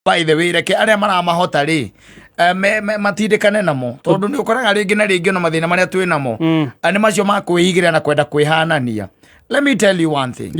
By the way, reke arĩa maramahota rĩ, matindĩkane namo, tondũ nĩ ũkoraga rĩngĩ na rĩngĩ ona mathĩna marĩa twĩ namo nĩ macio ma kwĩigĩrĩra na kwenda kwĩhanania. Let me tell you one thing.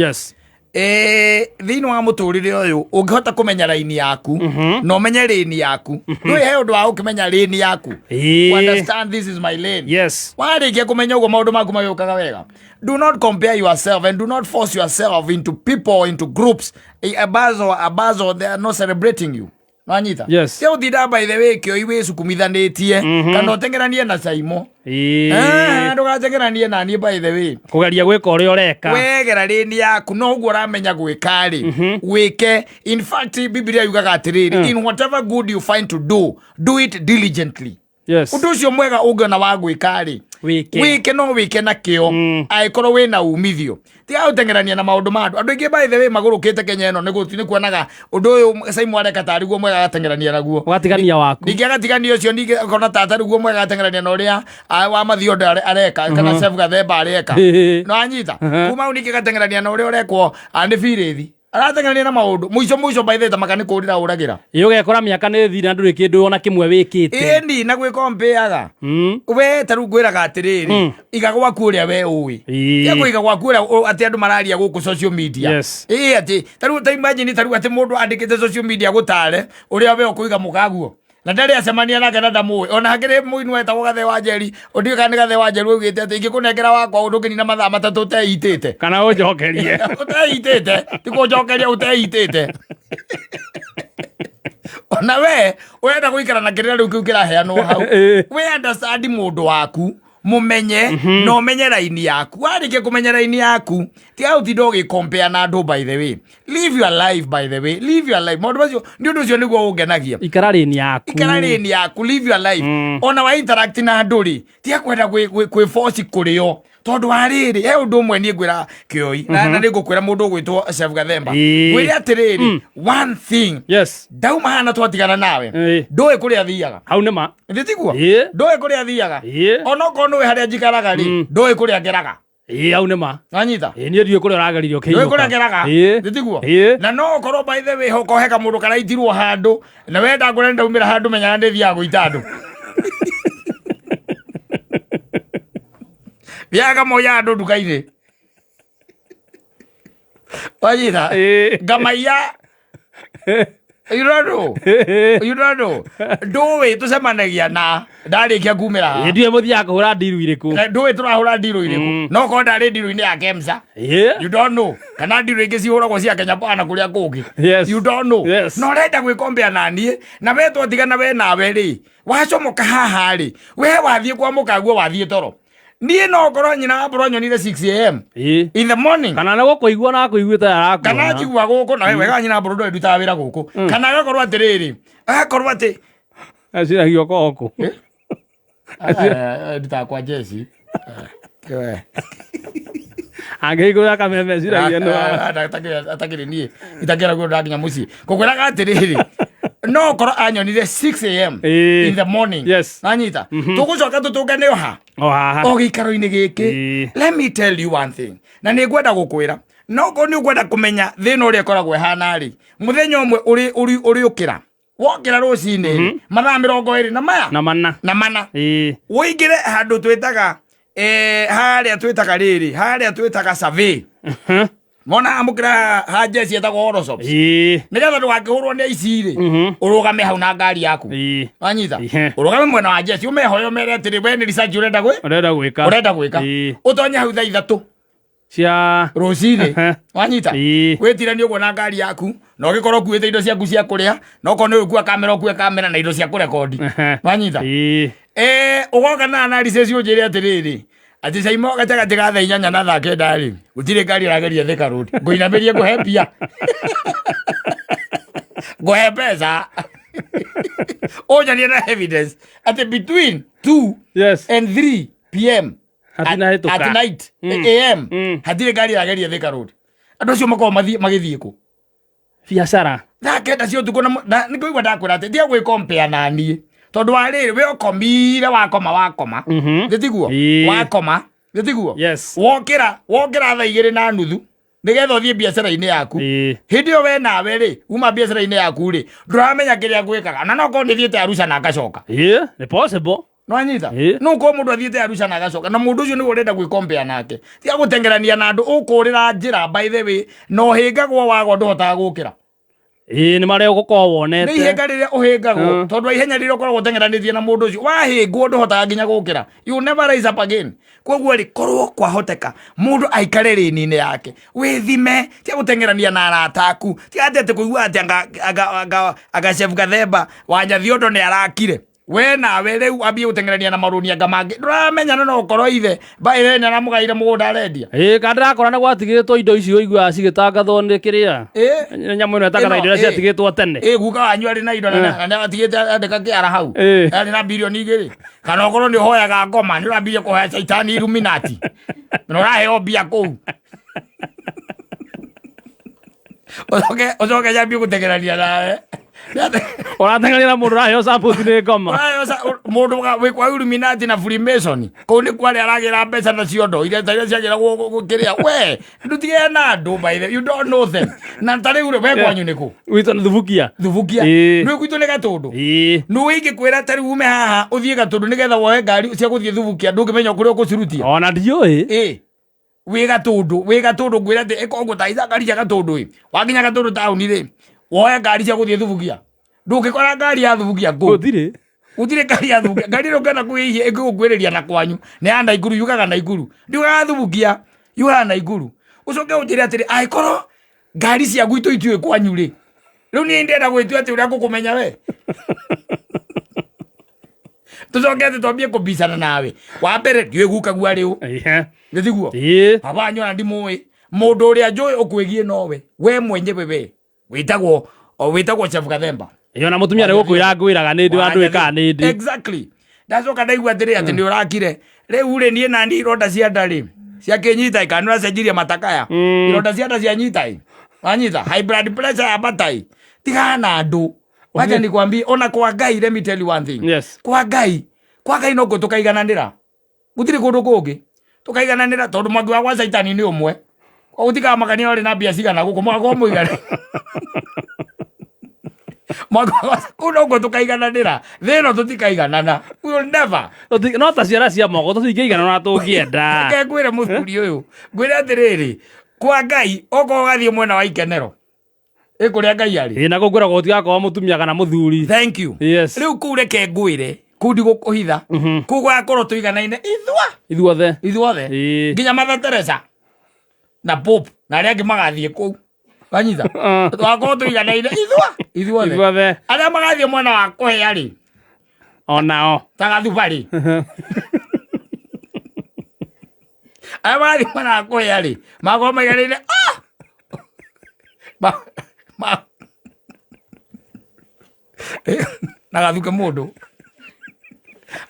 Thĩinĩ wa mũtũrĩre ũyũ, ũngĩhota kũmenya raini yaku na ũmenye lane yaku, ndũĩ he ũndũ wa gũkĩmenya lane yaku. You understand, this is my lane. Warĩkia kũmenya ũguo, maũndũ maku magĩũkaga wega. Do not compare yourself and do not force yourself into people, into groups ambazo they are not celebrating you. Wanyita? Yes. Tia ũtinda, by the way, kĩoi wĩcukumithanĩtie kana ũteng'eranie na Caimo. Ndũgateng'eranie na niĩ, by the way. Kũgeria gwĩka ũrĩa ũreka. Wegera lane yaku, no ũguo ũramenya gwĩka rĩ, wĩke. In fact, Bibilia yugaga atĩrĩrĩ, in whatever good you find to do, do it diligently. Ũndũ ũcio mwega ũngĩona wa gwĩka rĩ, Wĩke. Wĩke, no wĩke na kĩo, angĩkorwo wĩna umithio. Tiga gũteng'erania na maũndũ ma andũ. Andũ aingĩ, by the way, magũrũkĩte Kenya ĩno nĩ kuonaga ũndũ ũyũ Caimo areka tarĩ guo mwega, agateng'erania naguo. Ũgatigania waku. Ningĩ agatigania ũcio, ningĩ akona ta tarĩ guo mwega, agateng'erania na ũrĩa wa Mathiondo areka kana Chef Gathemba areka. No anyita kuma hau, ningĩ agateng'erania na ũrĩa ũrekwo nĩ Birĩthi, arateng'erania na maũndũ. Mũico mũico, by the way, tamaka nĩ kũrĩra ũragĩra. Ĩ, ũgekora mĩaka nĩ thira, ndũrĩ kĩndũ ona kĩmwe wĩkĩte. Ĩni na gwĩka mpĩaga. We ta rĩu ngwĩraga atĩrĩrĩ, iga gwaku ũrĩa we ũĩ. Tia kũiga gwaku ũrĩa atĩ andũ mararia gũkũ social media. Ĩĩ, atĩ ta rĩu, ta imagine, ta rĩu atĩ mũndũ andĩkĩte social media gũtare ũrĩa we ũkũiga mũkaguo na ndarĩ acemania nake na ndamũĩ. Ona hakĩrĩ mũini wetagwo Gathe wa Njeri, ũndiũĩ kana nĩ Gathe wa Njeri, augĩte atĩ ingĩkũnengera wakwa ũndũngĩnina mathaa 3 ũteitĩte. Kana ũnjokerie. Ũteitĩte, ti kũnjokeria, ũteitĩte. Ona we ũrenda gũikara na kĩrĩra rĩu kĩu kĩraheanwo hau. We understand mũndũ waku, mũmenye na ũmenye raini yaku. Warĩkia kũmenya raini yaku, tiga gũtinda ũgĩkompea na andũ. By the way, live your life. By the way, live your life. Maũndũ macio nĩ ũndũ ũcio nĩguo ũngenagia. Ikara lane yaku. Ikara lane yaku, live your life. Ona wa interact na andũ rĩ, tiga kwenda kwĩ force kũrĩo, tondũ wa rĩrĩ, he ũndũ ũmwe niĩ ngwĩra kĩoi na nĩ ngũkwĩra mũndũ ũgwĩtwo Chef Gathemba. Ngwĩre atĩrĩrĩ, one thing, ndauma hana twatigana nawe, ndũĩ kũrĩa thiaga. Hau nĩ ma. Nĩ tiguo? Ĩĩ. Ndũĩ kũrĩa thiaga. Onokorwo nĩũĩ harĩa njikaraga rĩ, ndũĩ kũrĩa ngeraga. Ĩĩ, hau nĩ ma. Wanyita? Ĩĩ, niĩ ndiũĩ kũrĩa ũrageririe Ndũĩ ũkĩinũka. kũrĩa ngeraga. Nĩ tiguo? Ĩĩ. Na no ũkorwo, by the way, hokohe kamũndũ karaitirwo handũ na wenda ngũre ndaumĩra handũ, menyaga nĩ thiaga gũita andũ, thiaga ngamoya andũ nduka-inĩ. Wanyita? Ĩĩ. Ngamaiya. You don't know, you don't know. Ndũĩ tũcemanagia na ndarĩkia kumĩra haha. Ĩĩ, ndiũĩ mũthiaga kũhũra ndiru irĩkũ. Ndũĩ tũrahũra ndirũ irĩkũ. No korwo ndarĩ ndirũ-inĩ ya Kemsa, you don't know kana ndirũ ingĩ cihũragwo cia Kenya Power na kũrĩa kũngĩ. You don't know. Na ũrenda gwĩkombea na niĩ, na we twatigana we nawe rĩ, wacomoka haha rĩ, we wathiĩ kwa mũkaguo, wathiĩ toro. Niĩ no ngorwo nyina wa mbũrũ nyonire 6 a.m. In the morning. Kana nĩ gũkũigua na akũiguĩte Kana arakuona. Njigua gũkũ na we wega nyina wa mbũrũ ndũĩ ndutaga wĩra gũkũ, kana agakorwo atĩrĩrĩ, agakorwo atĩ Aciragia ũkorwo kũ. Ndutaga kwa Jesi. Angĩhingũra kameme eciragia nĩ Atakĩrĩ niĩ itakĩra guo ndakinya mũciĩ kũkwĩraga atĩrĩrĩ, no korwo anyonire 6 a.m. In the morning. Nanyita tũgũcoka tũtũngane o ha? O haha. O gĩikaro-inĩ gĩkĩ. Let me tell you one thing, na nĩ ngwenda gũkwĩra, no korwo nĩ ũkwenda kũmenya thĩna ũrĩa ĩkoragwo ĩhana rĩ, mũthenya ũmwe ũrĩũkĩra, wokĩra rũcinĩ rĩ, mathaa 24 na maya Na mana. Na mana. Ũingĩre handũ twĩtaga harĩa twĩtaga rĩrĩ, harĩa twĩtaga survey. Mona amũkĩra ha jeci etagwo Orosops. Nĩgetha ndũgakĩhũrwo nĩ aici rĩ, ũrũgame hau na ngari yaku. Wanyita? Ũrũgame mwena wa jeci, ũmehoye, ũmere atĩrĩ, we nĩ research ũrenda gwĩ Ũrenda gwĩka. Ũrenda gwĩka. Ũtonye hau thaa 3 Cia rũcinĩ. Wanyita? Ĩĩ. Wĩtiranie ũguo na ngari yaku, na ũgĩkorwo ũkuĩte indo ciaku cia kũrĩa, na okorwo nĩ ũkua kamera, ũkue kamera na indo cia kũrekondi. Wanyita? Ĩĩ. Ũgoka na analysis, ũnjĩre atĩrĩrĩ, atĩ Caimo gatagatĩ ga thaa 8 na thaa 9 rĩ, gũtirĩ ngari ĩrageria Thika Road. Ngũinamĩrie, ngũhe mbia, ngũhe mbeca, ũnyonie na evidence atĩ between 2 and 3 p.m. Hatinahĩtũka. At night, am, hatirĩ ngari ĩrageria Thika Road. Andũ acio makoragwo magĩthiĩ kũ? Biacara. Thaa 9 cia ũtukũ. Na nĩngũigua ndakwĩra atĩ tiga gwĩkompea na niĩ, tondũ wa rĩrĩ, we ũkomire, wakoma, wakoma. Nĩ tiguo? Ĩĩ. Wakoma, nĩ tiguo? Yes. Wokĩra, wokĩra thaa 2:30. Nĩgetha ũthiĩ biacara-inĩ yaku. Ĩĩ. Hĩndĩ ĩyo we nawe rĩ, uma biacara-inĩ yaku rĩ, ndũramenya kĩrĩa gwĩkaga. Na no korwo nĩ thiĩte Arusha na ngacoka. Ĩĩ, nĩ possible. Nwanyita? Ĩĩ. No korwo mũndũ athiĩte Arusha na agacoka, na mũndũ ũcio nĩwe ũrenda gwĩkompea nake. Tiga gũtengerania na andũ, ũkũrĩra njĩra by the way, na ũhĩngagwo wagwa ndũhotaga gũkĩra. Ĩĩ, nĩ marĩa ũgũkorwo Nĩ wonete. ihĩnga rĩrĩa ũhĩngagwo, tondũ wa ihenya rĩrĩa ũkoragwo ũteng'eranĩtie na mũndũ ũcio, wahĩngwo ndũhotaga nginya gũkĩra. You never rise up again. Koguo rĩ, korwo kwahoteka mũndũ aikare rĩni-inĩ yake, wĩthime, tiga gũteng'erania na arata aku, tiga atĩ atĩ kũigua atĩ anga Chef Gathemba wa Nyathiondo nĩ arakire. We nawe rĩu ambie gũteng'erania na marũni anga mangĩ, ndũramenya no ũkorwo ithe mbaĩ nĩ aramũgaire mũgũnda arendia. Ĩĩ, kana ndĩrakora nĩ gwatigĩtwo indo icio ũiguaga cigĩtangathwo nĩ kĩrĩa. Ĩĩ. Nyamũ ĩno ĩtangathaga indo iria Ĩno, ĩĩ. ciatigĩtwo tene. Ĩ guka wanyu arĩ na indo na na atigĩte andĩka kĩara hau. Ĩĩ. Arĩ na bilioni 2. Kana okorwo nĩ ũhoyaga ngoma nĩ ũrambirie kũhoya caitani Illuminati. Na ũraheo mbia kũu. Ũcoke nyambie gũteng'erania nawe. Ũrateng'eria na mũndũ ũraheo support nĩ ngoma. Ũraheo mũndũ wĩ kwa Illuminati na Freemason. Kũu nĩ kwa arĩa aragĩra mbeca na ciondo iria ta iria ciagĩragwo kĩrĩa. We, ndũtigane na andũ by the way, you don't know them. Na ta rĩu rĩ, we kwanyu nĩ kũ? Gwitũ nĩ Thubukia. Thubukia. Ĩĩ. Nĩ gwitũ nĩ Gatũndũ. Ĩĩ. Nĩ ingĩkwĩra ta rĩu ume haha ũthiĩ Gatũndũ nĩgetha woe ngari cia gũthiĩ Thubukia ndũngĩmenya kũrĩa ũkũcirutia. Ona ndiũĩ. Ĩĩ. Wĩ Gatũndũ, wĩ Gatũndũ ngwĩra atĩ ĩka ũguo ta ica ngari cia Gatũndũ ĩ. Wakinya Gatũndũ taũni rĩ, woe ngari cia gũthiĩ Thubukia. Ndũngĩkora ngari ya Thubukia kũu. Gũtirĩ. Gũtirĩ ngari ya Thubukia. Ngari ĩrĩa ũngĩenda kwĩhia ĩngĩgũkuĩrĩria na kwanyu nĩ ya Naikuru, yugaga Naikuru. Ndiugaga Thubukia, yugaga Naikuru. Ũcoke ũnjĩre atĩrĩ, angĩkorwo ngari cia gwitũ itiũĩ kwanyu rĩ, rĩu niĩ ndĩrenda gwĩtua atĩ ũrĩa ngũkũmenya we. Tũcoke atĩ twambie kũbicana nawe. Wa mbere ndiũĩ guka gua rĩu. Ĩĩ. Nĩ tiguo? Ĩĩ. Baba wanyu ona ndimũĩ. Mũndũ ũrĩa njũĩ ũkwĩgiĩ nowe. We mwenyewe we. Wĩtagwo o wĩtagwo Chef Gathemba. Ĩĩ, ona mũtumia nĩ gũkwĩra ngwĩraga nĩ ndĩ wa ndũĩ kana nĩ ndĩ. Exactly. Ndacoka ndaigua atĩrĩ atĩ nĩ ũrakire. Rĩu rĩ niĩ nani ironda cia nda rĩ ciakĩnyita ĩ kana nĩ ũracenjirie matakaya. Ironda cia nda cianyita ĩ. Wanyita high blood pressure yambata ĩ. Tigana na andũ. Wacha nikwambie ona kwa Ngai let me tell you one thing. Yes. Kwa Ngai, kwa Ngai no tũkaigananĩra. Gũtirĩ kũndũ kũngĩ. Tũkaigananĩra tondũ mwaki wa gwa caitani nĩ ũmwe. Gũtikamakania ũrĩ na mbia cigana gũkũ mwaka mũigana. Mwaka wa kũu no kuo tũkaigananĩra. Thĩ ĩno tũtikaiganana. We will never. No ta ciara cia moko tũtingĩigana na tũngĩenda. Reke ngwĩre mũthuri ũyũ. Ngwĩre atĩrĩrĩ, kwa Ngai okorwo ũgathiĩ mwena wa ikenero. Ĩ kũrĩa Ngai arĩ. Ĩĩ, na kũu kwĩragwo gũtigakorwo mũtumia kana mũthuri. Thank you. Yes. Rĩu kũu reke ngwĩre, kũu ndigũkũhitha. Kũu gwakorwo tũiganaine ithua. Ithuothe. Ithuothe. Ĩĩ. Nginya Mother Teresa na Pope na arĩa angĩ magathiĩ kũu. Wanyita? Twakorwo tũiganaine ithua. Ithuothe. Ithuothe. Arĩa magathiĩ mwena wa kũhĩa rĩ, Onao. ta gathuba rĩ. Arĩa magathiĩ mwena wa kũhĩa rĩ, magakorwo maiganĩire ah! Ma, ma. Na gathuke mũndũ.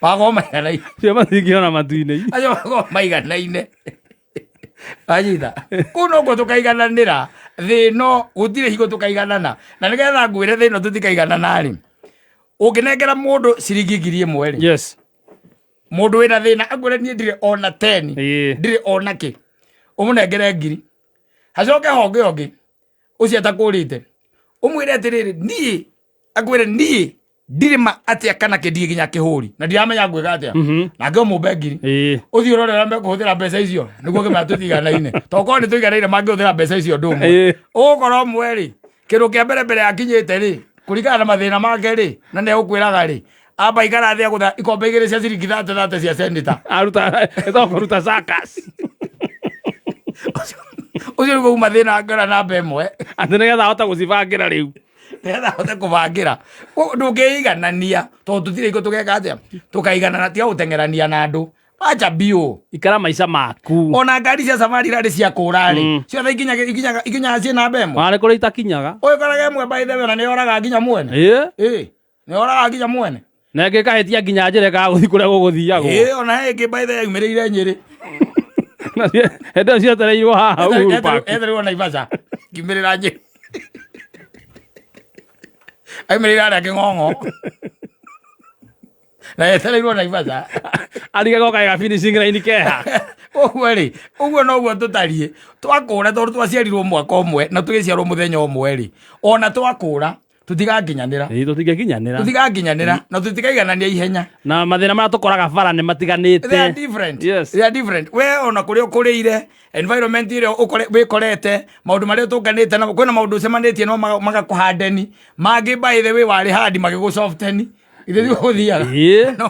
Magakorwo maiganaine. Cio matingĩona matu-inĩ. Acio magakorwo maiganaine. Wanyita? Kũu nokuo tũkaigananĩra. Thĩ ĩno gũtirĩ hingo tũkaiganana. Na nĩgetha ngwĩre thĩ ĩno tũtikaiganana rĩ, ũngĩnengera mũndũ ciringi 1000 rĩ, Yes. mũndũ wĩna thĩna akwĩre niĩ ndirĩ ona teni, Ĩĩ. ndirĩ ona kĩ, ũmũnengere ngiri. Hacoke honge ũngĩ ũcio atakũrĩte, ũmwĩre atĩrĩrĩ, niĩ akwĩre niĩ ndirĩ ma atĩa kana kĩ ndirĩ nginya kĩhũri na ndiramenya ngwĩka atĩa, nake ũmũmbe ngiri. Ĩĩ. Ũthiĩ ũrore ũrĩa mekũhũthĩra mbeca icio nĩguo kĩmera tũtiganaine. Tokorwo nĩ tũiganaine mangĩhũthĩra mbeca icio ũndũ ũmwe. Ĩĩ. Ũgũkora ũmwe rĩ, kĩndũ kĩa mbere mbere akinyĩte rĩ, kũringana na mathĩna make rĩ, na nĩ egũkwĩraga rĩ, amba ikara thĩ agũtha ikombe igĩrĩ cia ciringi thate thate cia seneta. Aruta ĩtagwo kũruta circus. Ũcio nĩguo uma thĩna angĩona namba ĩmwe. Atĩ nĩgetha ahote gũcibangĩra rĩu. Nĩgetha ahote kũbangĩra. Ndũngĩiganania tondũ tũtirĩ hingo tũgeka atĩa, tũkaiganana. Tiga gũteng'erania na andũ. Acha biũ. Ikara maica maku. Ona ngari cia safari irarĩ cia kũra rĩ, ciothe ikinyaga ciĩ namba ĩmwe. Ona nĩ kũrĩ itakinyaga. Ũgĩkoraga ĩmwe by the way ona nĩ yoraga nginya mwene. Ĩĩ. Ĩĩ. Nĩ yoraga nginya mwene. Na ĩngĩ ĩkahĩtia nginya njĩra ĩkaga gũthiĩ kũrĩa gũgũthiagwo. Ĩĩ, ona he ĩngĩ by the way yaumĩrĩire Nyĩrĩ. Na hĩndĩ ĩyo cietereirwo haha Uhuru Park. Ethereirwo Naivasha. Ngiumĩrĩra Nyĩrĩ. Aumĩrĩire harĩa Kĩng'ong'o. Na yetereirwo Naivasha. Arigagwo kaĩ ga finishing line keha. Ũguo rĩ, ũguo noguo tũtariĩ. Twakũra tondũ twaciarirwo mwaka ũmwe na tũgĩciarwo mũthenya ũmwe rĩ, ona twakũra tũtigakinyanĩra. Ĩĩ, tũtingĩkinyanĩra. Tũtigakinyanĩra na tũtikaiganania ihenya. Na mathĩna marĩa tũkoraga bara nĩ matiganĩte. They are different. Yes. They are different. We ona kũrĩa ũkũrĩire, environment ĩrĩa wĩkorete, maũndũ marĩa ũtũnganĩte namo, kwĩna maũndũ ũcemanĩtie namo magakũhandeni, mangĩ by the way warĩ handi magĩgũ-softeni. Ithe ti gũthiaga. Ĩĩ. No,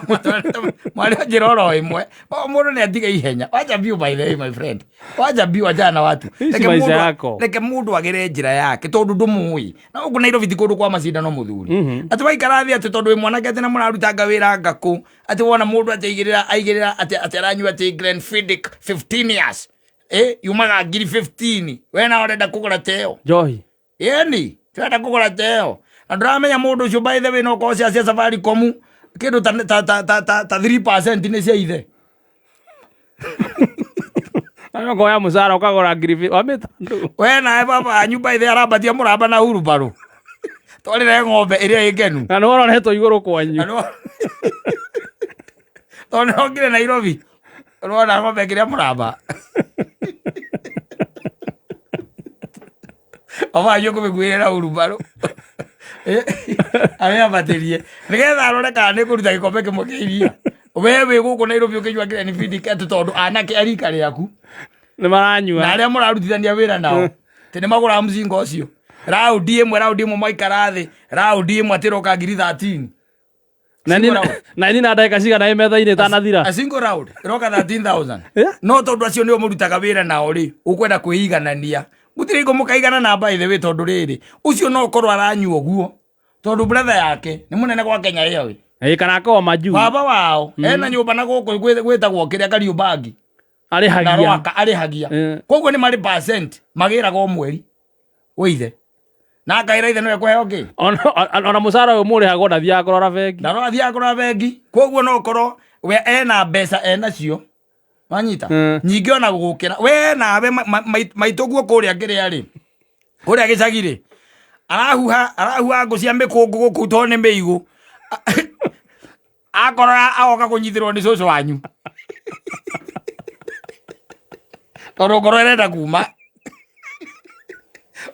mwarĩ wa njĩra oro ĩmwe. O mũndũ nĩ atige ihenya. Wacha biũ by the way my friend. Wacha biũ achana na watu. Ici Reke maisha mũndũ- yako. Reke mũndũ agere njĩra yake tondũ ndũmũĩ. Na gũkũ Nairobi ti kũndũ kwa macindano mũthuri. Atĩ waikara thĩ atĩ tondũ wĩ mwanake atĩ na mũrarutanga wĩra ngakũ. Atĩ wona mũndũ atĩ aigĩrĩra aigĩrĩra atĩ atĩ aranyua atĩ Glenfiddich 15 years. Eh, yumaga ngiri 15. We nawe ũrenda kũgũra ta ĩyo. Njohi. Ĩni, tũrenda kũgũra ta ĩyo. Na ndũramenya mũndũ ũcio by the way no korwo cia cia Safaricom kĩndũ ta ta ta ta ta, ta 3% nĩ cia ithe. Na ũkoya mũcara ũkagũra ngiri wa mĩtandũ. We nawe baba wanyu by the way arambatia mũramba na hurubarũ. Twarĩre ng'ombe ĩrĩa ĩ ngenu. Na nĩ ũroretwo igũrũ kwanyu. Na Tondũ nĩ okire Nairobi. Ũrona ng'ombe ĩkĩrĩa mũramba. Baba wanyu ũkũmĩkuĩre na hurubarũ. Amĩambatĩrie. Nĩgetha arore kana nĩ kũruta gĩkombe kĩmwe kĩa iria. We wĩ gũkũ Nairobi ũkĩnyua Glenfiddich atĩ tondũ anake a rika rĩaku Nĩ maranyua. na arĩa mũrarutithania wĩra nao atĩ nĩ magũraga mũcinga ũcio raundi ĩmwe raundi ĩmwe maikara thĩ raundi ĩmwe atĩ ĩroka ngiri 13 Na Single nĩ round. na nĩ na ndagĩka cigana ĩ metha-inĩ ĩtanathira. A single round ĩroka 13000 Eh? no tondũ acio nĩo mũrutaga wĩra nao rĩ ũkwenda kwĩiganania gũtirĩ hingo mũkaigana na by the way tondũ rĩrĩ ũcio no ũkorwo aranyua ũguo tondũ brother yake nĩ mũnene gwa Kenya Airways Ĩ kana akorwo majuu. baba wao ena nyũmba na gũkũ gwĩtagwo kĩrĩa Kariũmbangi na Arĩhagia. rwaka arĩhagia Eh. koguo nĩ marĩ percent magĩraga o mweri wĩ ithe na akaĩra ithe nĩwe kũheo kĩ Ona ona mũcara ũyũ mũrĩhagwo ndathiaga kũrora bengi. ndarora kũrora bengi koguo no ũkorwo we ena mbeca enacio wanyita nyingĩ ona gũgũkĩra we nawe maitũguo kũrĩa kĩrĩa rĩ kũrĩa gĩcagi rĩ arahuha arahuha ngũ cia mĩkũngũ gũkũ tondũ nĩ mĩigũ akorora agoka kũnyitĩrwo nĩ cũcũ wanyu tondũ ngoro ĩrenda kuma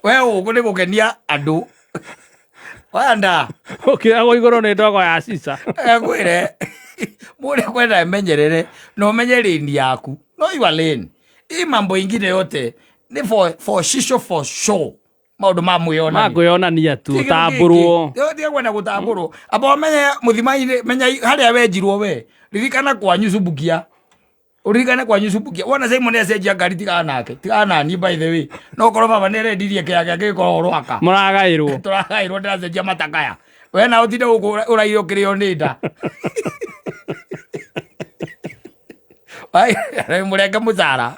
we gũkũ nĩ gũkenia andũ wanda Ũkĩoyagwo igũrũ nĩ ndogo ya cica. ngwĩre mũndũ kwenda emenyerere na ũmenye lane yaku no your lane hii mambo ingine yote ni for shisho for show maũndũ ma mwĩyonanio Ma kwĩyonania tu ũtambũrwo. tiga kwenda gũtambũrwo amba ũmenye mũthima-inĩ menya harĩa wenjirwo we ririkana kwanyu Subukia uririkane kwanyu Subukia wona Simon acenjia ngari tigana nake tigana nani by the way no korwo baba nĩ arendirie kĩya gĩake gĩkoragwo rwaka Mũragaĩrwo. tũragaĩrwo ndĩracenjia matakaya we na ũtinde gũkũ ũraire ũkĩrĩo nĩ nda Ai, mũrenge mũcara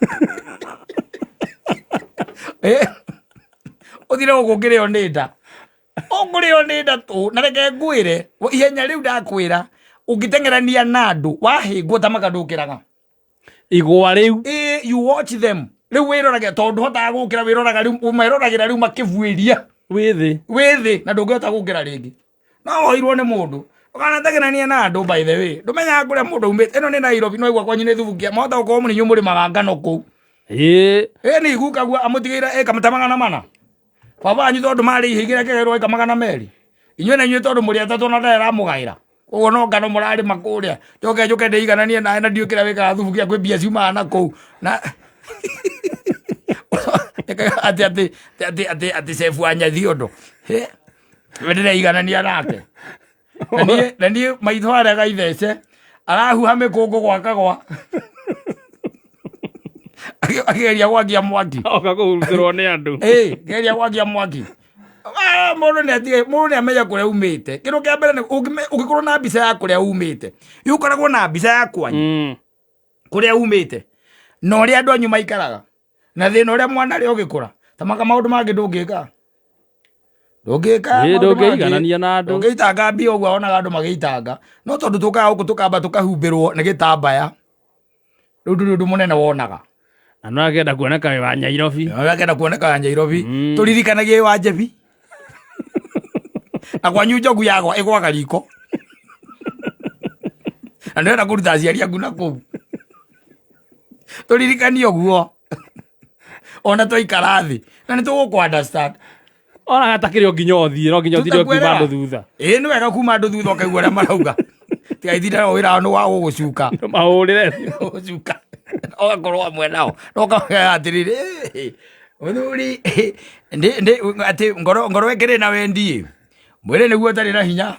Eh, ũthire gũkũ ũkĩrĩo nĩ nda ũkũrĩo nĩ nda tũ na reke ngwĩre ihenya rĩu ndakwĩra ũngĩteng'erania na andũ wahĩngwo ta maka ndũkĩraga Igwa rĩu. Ĩĩ, you watch them rĩu wĩroragĩra tondũ ndũhotaga gũkĩra wĩroraga rĩu ũmeroragĩra rĩu makĩbuĩria Wĩ thĩ. wĩ thĩ na ndũngĩhota gũkĩra rĩngĩ no woirwo nĩ mũndũ ũkanategenania na andũ by the way ndũmenyaga kũrĩa mũndũ aumĩte ĩno nĩ Nairobi no igua kwanyu nĩ thubukia mahota gũkorwo mũrĩ inyuĩ mũrĩmaga ngano kũu Ĩĩ. ĩ nĩ igukaguo amũtigĩire ĩka ta 400 baba wanyu tondũ marĩ ihĩgĩra kĩgaĩrwo ĩka 200 inyuĩ na inyuĩ tondũ mũrĩ atatũ na ndarĩ aramũgaĩra koguo no ngano mũrarĩma kũrĩa njoke njũke ndĩigananie nawe na ndiũĩ kĩrĩa wĩkaga thubukia kwĩ mbia ciumaga na kũu na atĩ atĩ atĩ atĩ atĩ cebu wa Nyathiondo we ndĩreiganania nake na niĩ maitho arĩa gaithece arahuha mĩkũngũ gwakagwa akĩgeria gwakia mwaki Oka kũhurutĩrwo nĩ andũ. Ĩĩ, geria gwakia mwaki Ah, mũndũ nĩ atige mũndũ nĩ amenye kũrĩa umĩte kĩndũ kĩa mbere nĩ ũngĩkorwo na mbica ya kũrĩa umĩte rĩu ũkoragwo na mbica ya kwanyu kũrĩa umĩte na ũrĩa andũ anyu maikaraga na thĩna ũrĩa mwana arĩa ũgĩkũra tamaka maũndũ mangĩ ndũngĩka ndũngĩka Ĩĩ, maũndũ mangĩ. ndũngĩiganania na andũ. Ndũngĩitanga mbia ũguo wonaga andũ magĩitanga no tondũ tũkaga gũkũ tũkamba tũkahumbĩrwo nĩ gĩtambaya rĩu ndũrĩ ũndũ mũnene wonaga Na no akenda kuoneka wĩ wa Nyairobi. Akenda kuoneka wa Nyairobi tũririkanagie wĩ wa Njebi na kwanyu njogu yagwa ĩgwaga riko na ndĩrenda kũruta aciari aku na kũu Tũririkanie ũguo ona twaikara thĩ na nĩ tũgũkũ understand. Ona gatakĩrĩ o nginya ũthiĩ, no nginya ũtinde ũkiuma andũ thutha. Ĩĩ, nĩ wega kuma andũ thutha ũkaigua ũrĩa marauga, tiga itinda wĩra wao nĩ wa gũgũcuka. Mahũrĩre. Gũcuka ũgakorwo hamwe nao na ũkamwĩra atĩrĩrĩ, "Ĩ, mũthuri, atĩ ngoro ngoro ĩkĩrĩ na wendi, mwĩrĩ nĩguo ũtarĩ na hinya.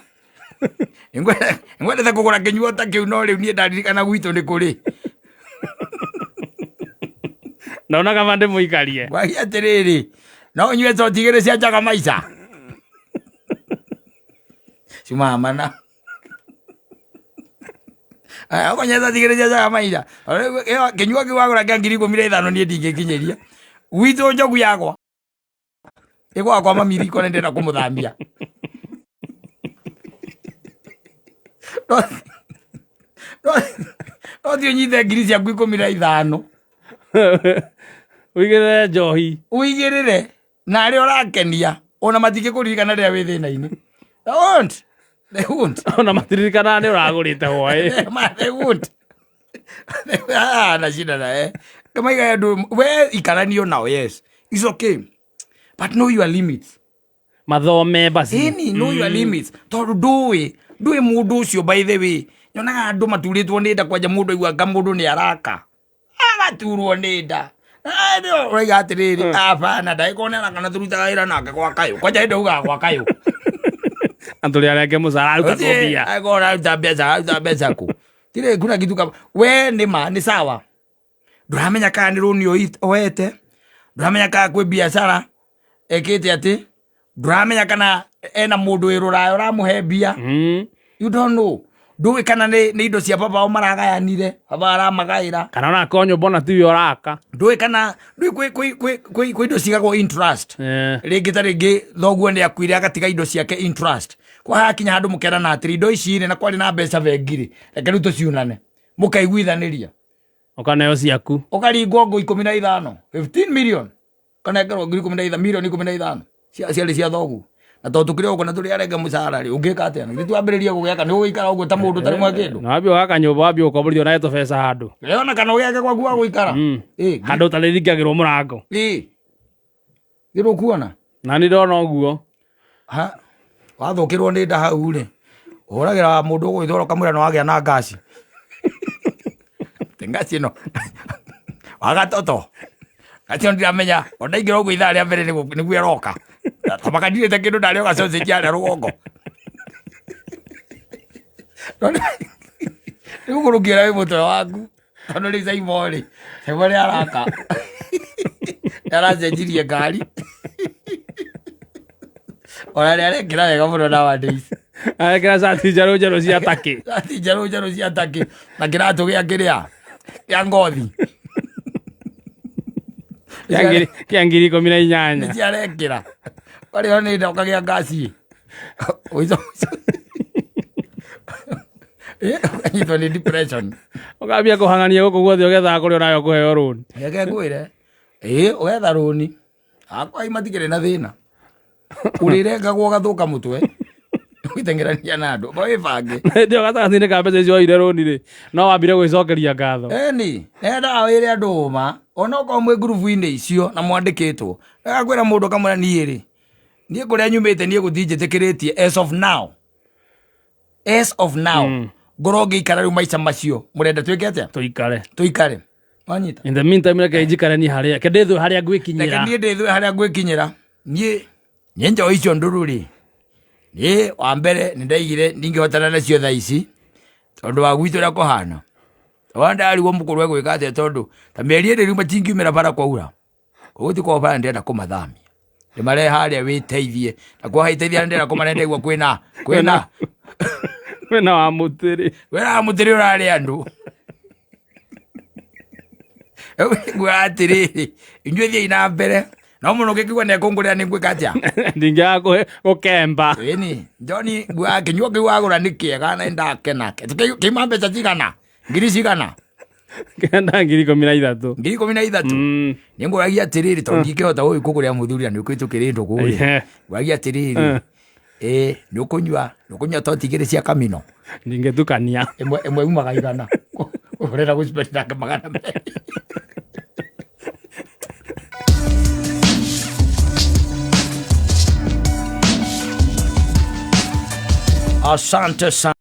Ngwendete kũgũra kĩnyuo ta kĩu, no rĩu niĩ ndaririkana gwitũ nĩ kũrĩ." Ndona kaba ndĩmũikarie. Ngwagia atĩrĩrĩ, no ũnyue coti igĩrĩ cia njaga maica ciumaga mana. Aya, ũkũnyua coti igĩrĩ cia njaga maica. Rĩu, kĩnyuo kĩu wagũra kĩa 15,000, niĩ ndingĩkinyĩria. Gwitũ njogu yagwa ĩgwaga kwa mami riko, nĩ ndĩrenda kũmũthambia. No thiĩ ũnyite 15,000. Ũigĩrĩre njohi. Ũigĩrĩre na arĩa ũrakenia ona matingĩkũririkana rĩrĩa wĩ thĩna-inĩ. They won't. They won't. Ona matiririkanaga nĩ ũragũrĩte hwaĩ. They won't. Ah, na shida na eh. Kama iga andũ we ikaranio nao, yes. It's okay. But know your limits. Mathome basi. Ĩni, know your limits. Tondũ ndũĩ mũndũ ũcio. By the way, nyonaga andũ maturĩtwo nĩ nda kwanja, mũndũ aigua anga mũndũ nĩ araka agaturwo nĩ nda. Ah, nĩ ũraiga atĩrĩrĩ, abana, ndagĩkorwo nĩ araka na tũrutaga wĩra nake gwa kayũ kwanja, hĩndĩ ugaga gwa kayũ. Na tũrĩ arĩa angĩ mũcara aruta tũmbia. Angĩkorwo araruta mbeca, araruta mbeca kũ? Tirĩ kuna kitu kama we nĩ ma nĩ sawa. Ndũramenya kana nĩ rũni oete, ndũramenya kana kwĩ biacara ekĩte, atĩ ndũramenya kana ena mũndũ wĩ rũraya ũramũhe mbia. You don't know. Ndũĩ kana nĩ indo cia baba wao maragayanire, baba aramagaĩra. Kana ona akorwo nyũmba ona tiwe ũraka. Ndũĩ kana ndũĩ kwĩ indo cigagwo in trust. Rĩngĩ ta rĩngĩ thoguo nĩ akuire agatiga indo ciake in trust, kwa hakinya handũ mũkerana atĩrĩ, indo ici rĩ, na kwarĩ na mbeca bengi rĩ, reke rĩu tũciunane, mũkaiguithanĩria. Ũkaneo ciaku. Ũkaringwo ngũ 15, 15 million, ũkanengerwo 15,000, mirioni 15 ciarĩ cia thoguo, na tondũ tũkĩrĩ ũguo na tũrĩ arenge mũcara rĩ, ũngĩka atĩa? Na githĩ twambĩrĩrie gũgĩaka nĩ ũgũikara ũguo ta mũndũ ũtarĩ mwa kĩndũ? Na wambia ũgaka nyũmba, wambia ũkomborithio nayo tũbeca handũ. Ona kana ũgĩake gwaku wa gũikara. Ĩ, handũ ũtarĩringagĩrwo mũrango. Ĩ, githĩ ũkuona? Na nĩ ndona ũguo. Ha wathũkĩrwo nĩ nda hau rĩ, ũhũragĩra mũndũ ũgwĩtwara ũkamwĩra nĩ wagĩa na ngaci. Ti ngaci ĩno wagatoto, ngaci ĩno ndiramenya ona ndaingĩra ũguo ithaa rĩa mbere nĩguo ĩroka tamaka ndirĩte kĩndũ, ndarĩ o gacocenji harĩa rũgongo. Rĩu gũrũkĩra wĩ mũtwe waku, tondũ rĩu Saimo rĩ, Saimo nĩ araka, nĩ aracenjirie ngari, ona nĩ arekĩra wega mũno nowadays. Arekĩra cati njerũ njerũ cia takĩ. Cati njerũ njerũ cia takĩ na kĩratũ gĩa kĩrĩa kĩa ngothi. Kĩa 18,000. Nĩ ciarekĩra warĩo nĩ nda ũkagĩa ngaci ũkanyitwo nĩ depression. Ũkambia kũhang'ania gũkũ guothe ũgethaga kũrĩa ũrayo kũheo rũni. Reke ngwĩre, ĩĩ, ũgetha rũni akwa matikĩrĩ na thĩna, ũrĩrengagwo ũgathũka mũtwe ũgĩteng'erania na andũ wĩbange. Hĩndĩ ĩyo gatagatĩ-inĩ ka mbeca icio woire rũni rĩ, no wambire gwĩcokeria ngatho. Eni nendaga wĩre andũ ũma, onokorwo mwĩ ngurubu-inĩ icio na mwandĩkĩtwo, wega kwĩra mũndũ ũkamwĩra, niĩ rĩ, niĩ kũrĩa nyumĩte, niĩ gũtinjĩtĩkĩrĩtie as of now, as of now, ngorwo ngĩikara rĩu maica macio mũrenda twĩke atĩa? Tũikare. Tũikare, wanyita? In the meantime, reke njikare niĩ harĩa, reke ndĩthwe harĩa reke ngwĩkinyĩra. Niĩ ndĩthwe harĩa ngwĩkinyĩra. Niĩ njohi icio ndũrũ rĩ, niĩ wa mbere nĩ ndaigire ndingĩhotana nacio thaa ici tondũ wa gwitũ ũrĩa kũhana. Wa ndarigwo mũkũrũ egwĩka atĩa, tondũ ta mĩeri 2 rĩu matingiumĩra bara kwaura. Koguo ti kwa bara, ndĩrenda kũmathamia ndĩmarehe harĩa wĩteithie, na kwa wĩteithia ndĩrenda kũmarehe ndaigua kwĩna Wĩna wa mũtĩ rĩ. Wĩra wa mũtĩrĩ ũrarĩa andũ. Nguga atĩrĩrĩ, inyuĩ thiĩi na mbere, no mũno ũngĩkigua nĩ ekũngũrĩra, nĩ ngwĩka atĩa? Ndingĩaga gũkemba. Ĩni John, nguga kĩnyuo kĩu wagũra nĩ kĩega na nĩndakena. Kĩuma mbeca cigana? Ngiri cigana? Kenda 13,000. 13,000. Nĩ ngũragia atĩrĩrĩ, tondũ ndingĩhota gũgĩ kũgũrĩra mũthuri na nĩ ũkũĩ tũkĩrĩ ndũgũ rĩ, ngũragia atĩrĩrĩ, ĩ nĩ ũkũnyua toti igĩrĩ cia kamino? Ndingĩtukania. Ĩmwe ĩmwe umaga 100. Ũrenda gũspend nake 200. Asante sana.